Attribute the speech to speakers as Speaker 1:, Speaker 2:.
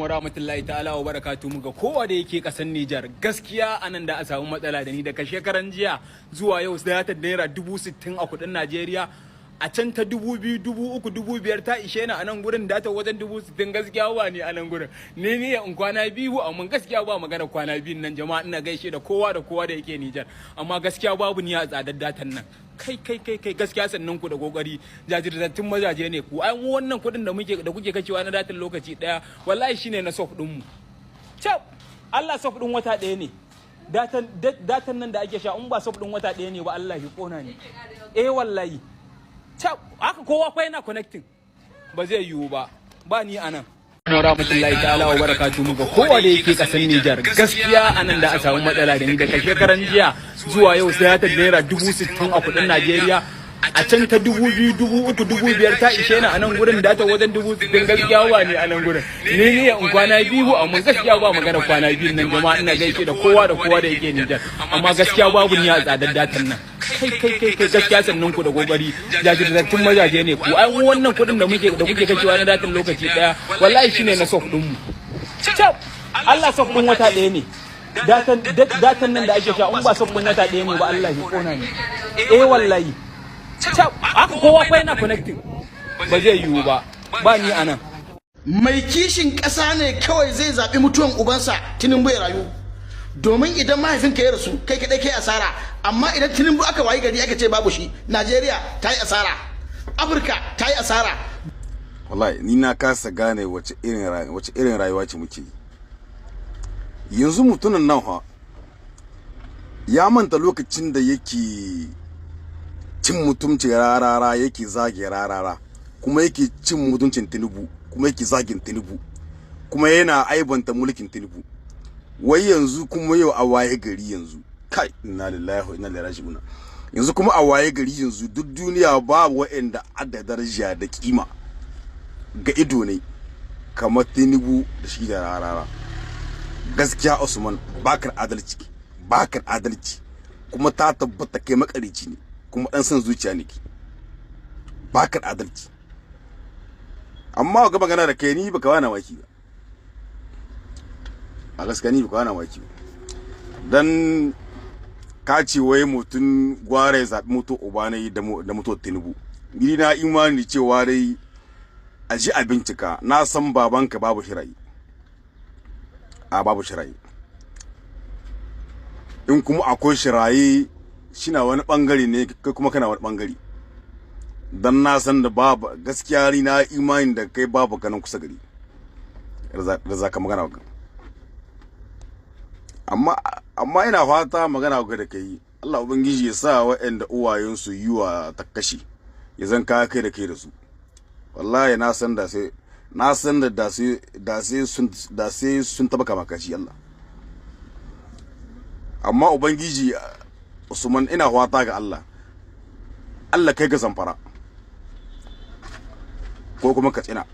Speaker 1: Alaikum wa rahmatullahi ta'ala wa barakatuhu ga kowa da yake kasar Nijar. Gaskiya anan da a samu matsala da ni daga shekaran jiya zuwa yau, sai ta ₦60,000 a kudin Najeriya. A can ta 2,000, 3,000, 5,000 ta ishe ni. A nan gurin data wajen 60,000, gaskiya ba ni a nan gurin ne ni in kwana biyu, amma gaskiya ba magana kwana biyun nan. Jama'a, ina gaishe da kowa da kowa da yake Nijar, amma gaskiya babu ni a tsadar datan nan. Kai kai kai kai, gaskiya sannan ku da kokari, jajirtattun mazaje ne ku. Ai mu wannan kuɗin da muke da kuke kashewa na datan lokaci daya, wallahi shine na soft din mu. Cap, Allah, soft din wata daya ne datan nan da ake sha. In ba soft din wata daya ne ba, Allah ya kona ni. Eh wallahi, cap, haka kowa fa yana connecting, ba zai yiwu ba, ba ni anan. Wa rahmatullahi ta'ala wa barakatuhu ga kowa da yake kasar Nijar. Gaskiya anan da a samu matsala da ni daga shekaran jiya zuwa yau, sai ta ₦60,000 a kudin Najeriya. A can ta 2,000, 3,000, 5,000 ta ishe ni. A nan gurin data wajen 60,000, gaskiya ba ni a nan gurin ne ni in kwana biyu, amma gaskiya ba magana kwana biyun nan. Jama'a, ina gaishe da kowa da kowa da yake Nijar, amma gaskiya babu ni a tsadar datan nan. Kai kai kai kai, gaskiya sannan ku da kokari, jajirtattun mazaje ne ku. Ai mu wannan kuɗin da muke da kuke kashewa na datan lokaci daya, wallahi shine na soft din mu. Cap, Allah, soft din wata daya ne datan nan da ake sha. In ba soft din wata daya ne ba, Allah ya kona ni. Eh wallahi, cap, haka kowa fa yana connecting, ba zai yiwu ba, ba ni anan.
Speaker 2: Mai kishin ƙasa ne kawai zai zaɓi mutuwan ubansa Tinubu ya rayu, domin idan mahaifinka ya rasu, kai kaɗai kai asara. Amma idan Tinubu aka wayi gari aka ce babu shi, Najeriya ta yi asara, Afirka ta yi asara.
Speaker 3: Wallahi ni na kasa gane wace irin rayuwa ce muke yi yanzu. Mutumin nan fa ya manta lokacin da yake cin mutumci Rarara, yake zage Rarara, kuma yake cin mutuncin Tinubu, kuma yake zagin Tinubu, kuma yana aibanta mulkin Tinubu. Wai yanzu kuma yau a waye gari yanzu, kai, inna lillahi wa inna ilaihi raji'un. Yanzu kuma a waye gari yanzu duk duniya babu waɗanda adda daraja da kima ga ido ne kamar Tinubu da shi da Rarara. Gaskiya Usman, bakar adalci, bakar adalci, kuma ta tabbata kai makarici ne, kuma dan son zuciya ne, bakar adalci. Amma ga magana da kai, ni baka wani waki ba. A gaskiya ni baka wani waki ba, dan ka ce wai mutum gwara ya zaɓi mutu uba ne da mutu Tinubu. Ni na imani cewa dai a ji a bincika, na san babanka babu shirayi, a babu shirayi. In kuma akwai shirayi, shina wani bangare ne, kai kuma kana wani bangare. Dan na san da babu gaskiya, ni na imani da kai babu kanan kusa gari da za ka magana. Amma ina fata magana ga da kai, Allah ubangiji ya sa waɗanda uwayensu yiwa ta kashe ya zan kaya kai da kai da su. Wallahi na san da sai na san da da sai sun taba kama kashi Allah. Amma ubangiji, Usman, ina fata ga Allah, Allah kai ga Zamfara ko kuma Katsina.